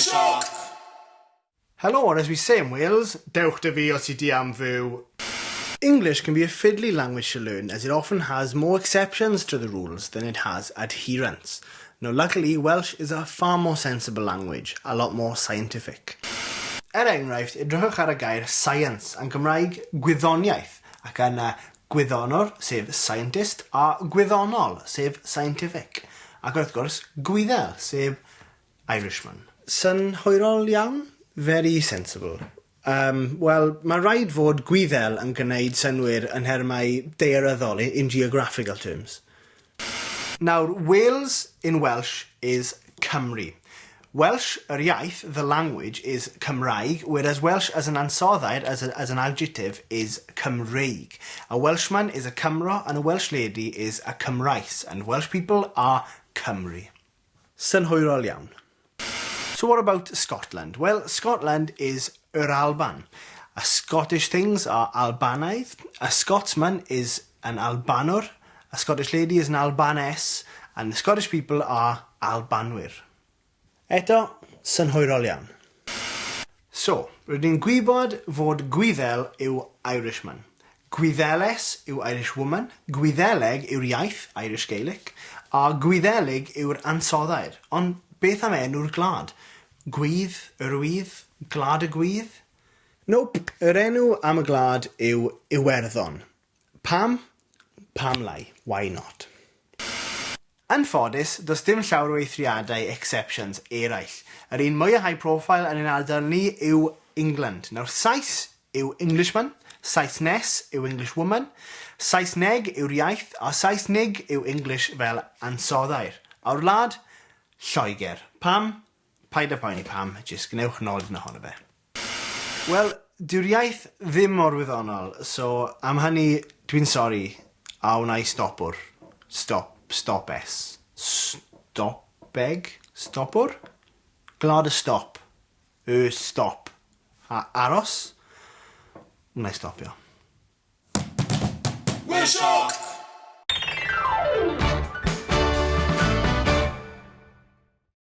Shock! Hello, or as we say in Wales, dewch 'da fi os i di am fyw. English can be a fiddly language to learn as it often has more exceptions to the rules than it has adherents. Now luckily Welsh is a far more sensible language, a lot more scientific. Er enghraifft, edrychwch ar y gair science, yn Gymraeg gwyddoniaeth, ac yna gwyddonwr, sef scientist, a gwyddonol, sef scientific. Ac wrth gwrs, Gwyddel, sef Irishman. Synhwyrol iawn? Very sensible. Yym, wel, mae'n rhaid fod Gwyddel yn gwneud synnwyr yn nhermau daearyddol, in geographical terms. Nawr, Wales in Welsh is Cymru. Welsh, yr iaith, the language, is Cymraeg, whereas Welsh as an ansoddair, as, a, as an adjective, is Cymreig. A Welshman is a Cymro and a Welsh lady is a Cymraes, and Welsh people are Cymry. Synhwyrol iawn. So what about Scotland? Well, Scotland is Yr Alban. A Scottish things are Albanaidd, a Scotsman is an Albanwr, a Scottish lady is an Albanes, and the Scottish people are Albanwyr. Eto, synhwyrol iawn. So, rydyn ni'n gwybod fod Gwyddel yw Irishman. Gwyddeles yw Irish woman, Gwyddeleg yw'r iaith, Irish Gaelic, a Gwyddelig yw'r ansoddair. Ond beth am enw'r gwlad? Gwydd? Yr Wydd? Gwlad y Gwydd? Nope, yr enw am y gwlad yw Iwerddon. Pam? Pam lai? Why not? Yn ffodus, does dim llawer o eithriadau, exceptions, eraill. Yr un mwya high profile yn ein ardal ni yw England. Nawr, Sais yw Englishman, Saesnes yw Englishwoman, Saesneg yw'r iaith, a Saesnig yw English fel ansoddair. A'r wlad? Lloegr. Pam? Paid â poeni pam, jyst gwnewch nodyn ohono fe. Wel, dyw'r iaith ddim mor wyddonol, so am hynny dwi'n sori, a wna i stopwr. Stop, stop es. Stopeg? Stopwr? Gwlad y stop. Y stop. A aros? Wna i stopio. We're shock!